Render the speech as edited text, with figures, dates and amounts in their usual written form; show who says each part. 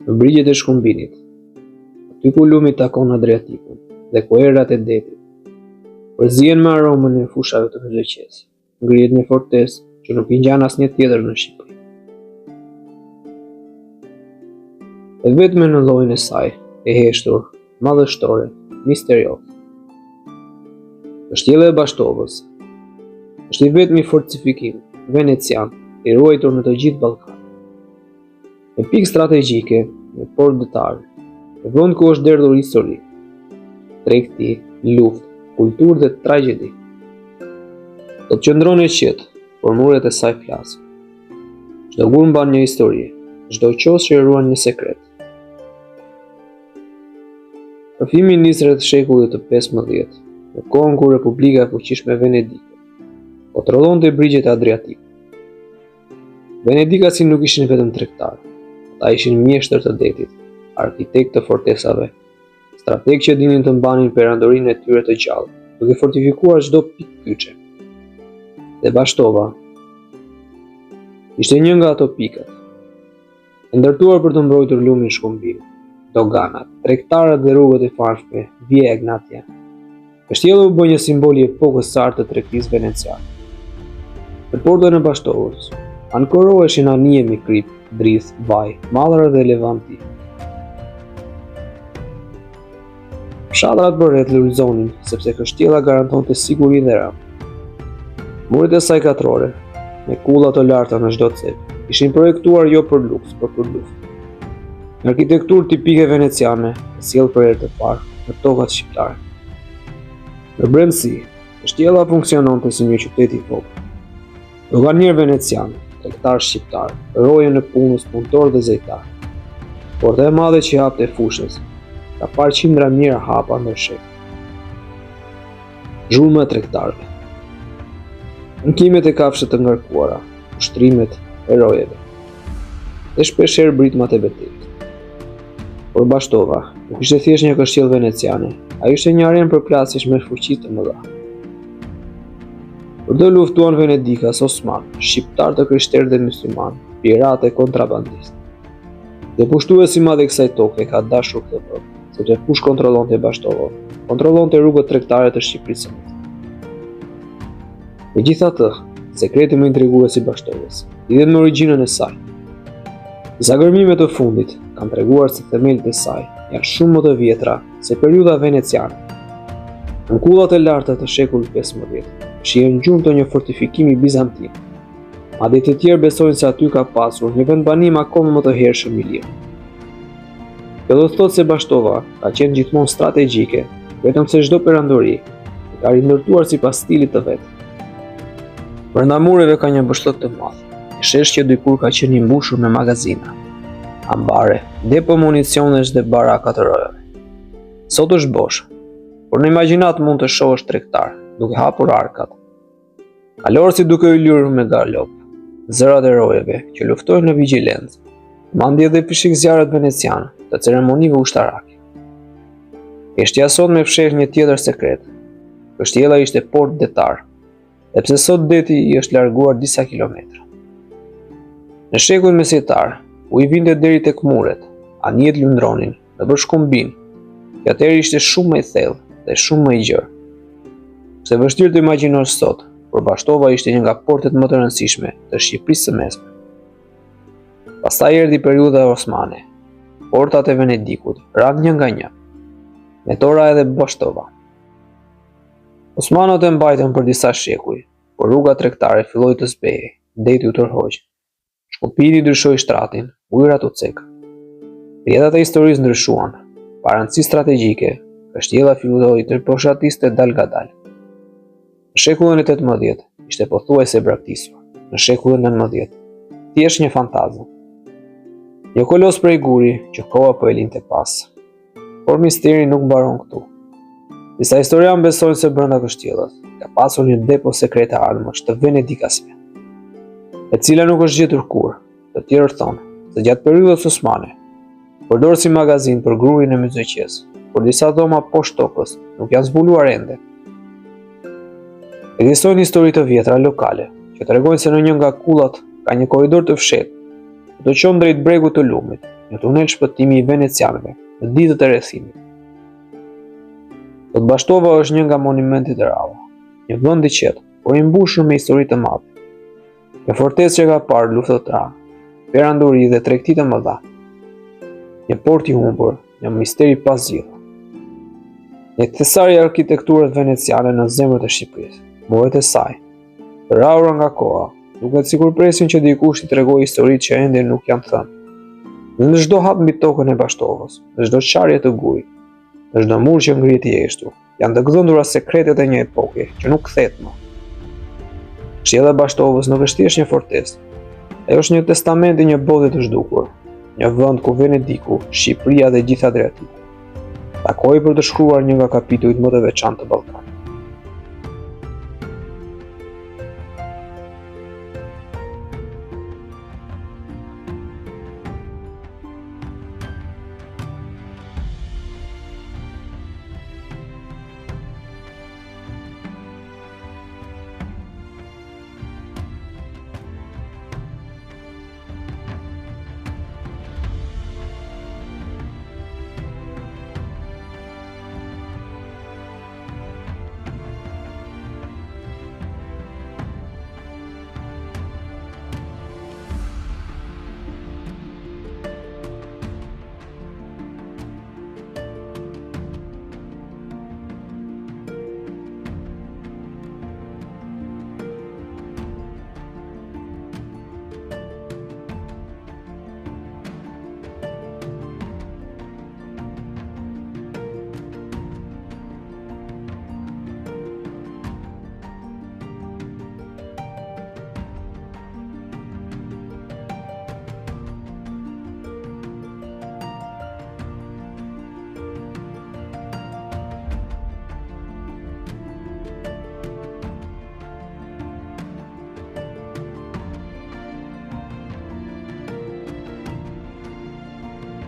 Speaker 1: Në brigjet e Shkumbinit, aty ku lumi takon Adriatikun dhe ku erërat e detit përzihen me aromën e fushave të Myzeqesë, ngrihet një fortesë që nuk i ngjan asnjë tjetër në Shqipëri. E vetme në llojin e saj, e heshtur, madhështore, misterioze. Kështjella e Bashtovës është i vetmi fortifikim venecian i ruajtur në të gjithë Ballkanin. Një pikë strategjike, një port detar, një vend ku është derdhur histori, tregti, luftë, kulturë dhe tragjedi. Sot qëndron e qetë, por muret e saj flasin. Çdo gur mban një histori, çdo qoshe ruan një sekret. Rrëfimi nis rreth shekullit të 15, në kohën kur Republika e fuqishme Venedike kontrollonte brigjet e Adriatikut. Venedikasit nuk ishin vetëm tregtarë, ata ishin mjeshtër të detit, arkitektë të fortesave, strategë që dinin të mbanin perandorinë e tyre të gjallë, duke fortifikuar çdo pikë kyçe. Dhe Bashtova ishte një nga ato pikat. E ndërtuar për të mbrojtur lumin Shkumbin, doganat, tregtarët dhe rrugët e famshme Via Egnatia. Kështjella u bë një simbol i epokës së artë të tregtisë veneciane. Në portën e Bashtovës, ankoroheshin anije me kripë, drithë, vaj, mallra dhe levanti. Fshatrat përreth lulëzonin, sepse kështjella garantonte siguri dhe ram. Muret e saj katrore, me kulla të larta në çdo cep, ishin projektuar jo për luks, por për luftë. Një arkitekturë tipike veneciane, e sjellë për herë të parë në tokat shqiptare. Në brendësi, kështjella funksiononte si një qytet i vogël. Doganierë venecianë, tregtarë shqiptarë, roje nëpunës, punëtorë dhe zejtarë. Porta e madhe që i hapej fushës, ka parë qindra mijëra hapa ndër shekuj. Zhurma e tregtarëve. Ankimet e kafshëve të ngarkuara, ushtrimet e rojeve. Dhe shpeshherë britmat e betejës. Por Bashtova nuk ishte thjesht një kështjellë veneciane, ajo ishte një arenë përplasjesh me fuqi të mëdha. Për të luftuan venedikas, osmanë, shqiptarë të krishterë dhe myslimanë, piratë e kontrabandistë. Dhe pushtuesi i madh i kësaj toke ka dashur këtë vend, sepse kush kontrollonte Bashtovën, kontrollonte rrugët tregtare të Shqipërisë së Mesme. Megjithatë, sekreti më intrigues i Bashtovës lidhet me origjinën e saj. Disa gërmime të fundit kanë treguar se themelet e saj janë shumë më të vjetra se periudha veneciane. Në kullat e larta të shekullit 15, shihen gjurmë të një fortifikimi bizantin. Madje të tjerë besojnë se aty ka pasur një vendbanim akoma më të hershëm ilir. Kjo do të thotë se Bashtova ka qenë gjithmonë strategjike, vetëm se çdo perandori e ka rindërtuar sipas stilit të vet. Brenda mureve ka një boshllëk të madh, një shesh që dikur ka qenë i mbushur me magazina, ambare, depo municionesh dhe baraka të rojave. Sot është bosh, por në imagjinatë mund të shohësh tregtarë, duke hapur arkat. Kalorësit duke u lyer me galop, zërat e rojeve që luftojnë në vigjilencë, madje edhe fishekzjarrët venecianë të ceremonive ushtarake. Heshtja e sotme fsheh një tjetër sekret. Kështjella ishte port detar, Edhe pse sot deti i është larguar disa kilometra. Në shekullin mesjetar, uji vinte deri tek muret, anijet lundronin nëpër Shkumbin, që atëherë ishte shumë më i thellë dhe shumë më i gjerë. Është e vështirë të imagjinosh sot, por Bashtova ishte një nga portet më të rëndësishme të Shqipërisë së Mesme. Pastaj erdhi periudha osmane. Portat e Venedikut ranë një nga një. Me to ra edhe Bashtova. Osmanët e mbajtën për disa shekuj, por rruga tregtare filloi të zbehej, deti u tërhoq. Shkumbini ndryshoi shtratin, ujërat u cekën. Rrjedhat e historisë ndryshuan. Pa rëndësi strategjike, kështjella filloi të boshatiste dalëngadalë. Në shekullin e 18 ishte pothuajse e braktisur. Në shekullin e 19, thjesht një fantazmë. Një kolos prej guri që koha po e linte pas. Por misteri nuk mbaron këtu. Disa historianë besojnë se brenda kështjellës ka pasur një depo sekrete armësh të venedikasve, e cila nuk është gjetur kurrë. Të tjerë thonë se gjatë periudhës osmane, përdor si magazinë për grurin e Myzeqesë, por disa dhoma poshtë tokës nuk janë zbuluar ende. Ekzistojnë histori të vjetra lokale që tregojnë se në një nga kullat ka një korridor të fshehtë që të çon drejt bregut të lumit. një tunel shpëtimi i venecianëve në ditët e rrethimit. Sot Bashtova është një nga monumentet e rralla, një vend i qetë, por i mbushur me histori të madhe. Një fortesë që ka parë luftëra, perandori dhe tregti të mëdha. Një port i humbur, një mister i pazgjidhur. Një thesar i arkitekturës veneciane në zemër të Shqipërisë, muret e saj, të rrahura nga koha, duket sikur presin që dikush t'i tregojë historitë që ende nuk janë thënë. Dhe në çdo hap mbi tokën e Bashtovës, në çdo çarje të gurit, në çdo mur që ngrihet i heshtur, Janë të gdhendura sekretet e një epoke që nuk kthehet më. Kështjella e Bashtovës nuk është thjesht një fortesë. Ajo është një testament i një bote të zhdukur, një vend ku Venediku, Shqipëria dhe gjithë Adriatiku takohej për të shkruar një nga kapitujt më të veçantë të Ballkanit.